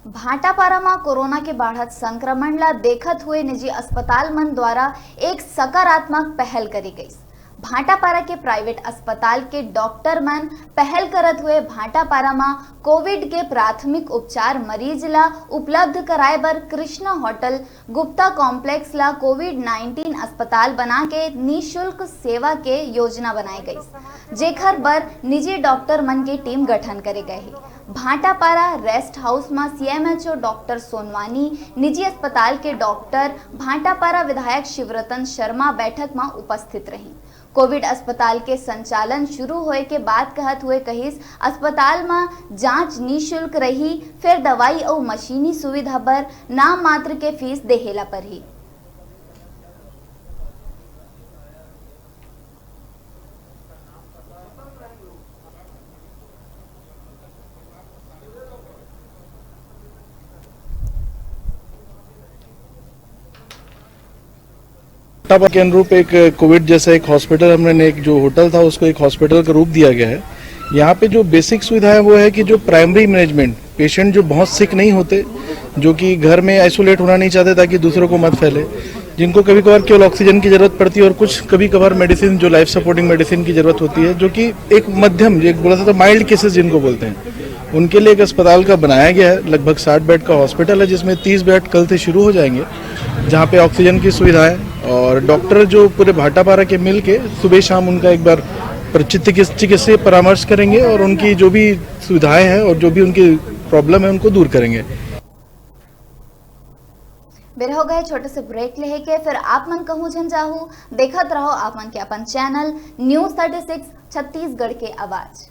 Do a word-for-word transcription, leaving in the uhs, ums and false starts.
भाटापारा म कोरोना के बाढ़त संक्रमण ला देखत हुए निजी अस्पताल मन द्वारा एक सकारात्मक पहल करे गईस। भाटापारा के प्राइवेट अस्पताल के डॉक्टर मन पहल करत हुए भाटापारा म कोविड के प्राथमिक उपचार मरीज ला उपलब्ध कराए बर कृष्णा होटल गुप्ता कॉम्प्लेक्स ला कोविड नाइनटीन अस्पताल बना के निशुल्क सेवा के योजना बनाए गईस, जेखर बर निजी डॉक्टर मन के टीम गठन करे गए हे। भाटापारा रेस्ट हाउस म सीएमएचओ डॉक्टर सोनवानी, निजी अस्पताल के डॉक्टर, भाटापारा विधायक शिवरतन शर्मा बैठक म उपस्थित रही। कोविड अस्पताल के संचालन शुरू होए के बात कहत हुए कहिस, अस्पताल म जांच निशुल्क रही, फेर दवाई अउ मशीनी सुविधा बर नाम मात्र के फीस देहे ला परही। तब के अनुरूप एक कोविड जैसा एक हॉस्पिटल, हमने एक जो होटल था उसको एक हॉस्पिटल का रूप दिया गया है। यहाँ पे जो बेसिक सुविधा है वो है कि जो प्राइमरी मैनेजमेंट, पेशेंट जो बहुत सिक नहीं होते, जो कि घर में आइसोलेट होना नहीं चाहते ताकि दूसरों को मत फैले, जिनको कभी कभार केवल ऑक्सीजन की जरूरत पड़ती है और कुछ कभी कभार मेडिसिन, जो लाइफ सपोर्टिंग मेडिसिन की जरूरत होती है, जो कि एक मध्यम, एक बोला था तो माइल्ड केसेस जिनको बोलते हैं, उनके लिए एक अस्पताल का बनाया गया है। लगभग साठ बेड का हॉस्पिटल है, जिसमें तीस बेड कल से शुरू हो जाएंगे, जहाँ पे ऑक्सीजन की सुविधा है और डॉक्टर जो पूरे भाटापारा के मिल के सुबह शाम उनका एक बार पर-, चिकित्स-, चिकित्सीय परामर्श करेंगे और उनकी जो भी सुविधाएं हैं और जो भी उनकी प्रॉब्लम है, उनको दूर करेंगे। बेरा हो गए छोटे से ब्रेक लेहे के, फिर आप मन कहूँ झन जाहू, देखत रहो आप मन के अपन channel news thirty six Chhattisgarh के आवाज़।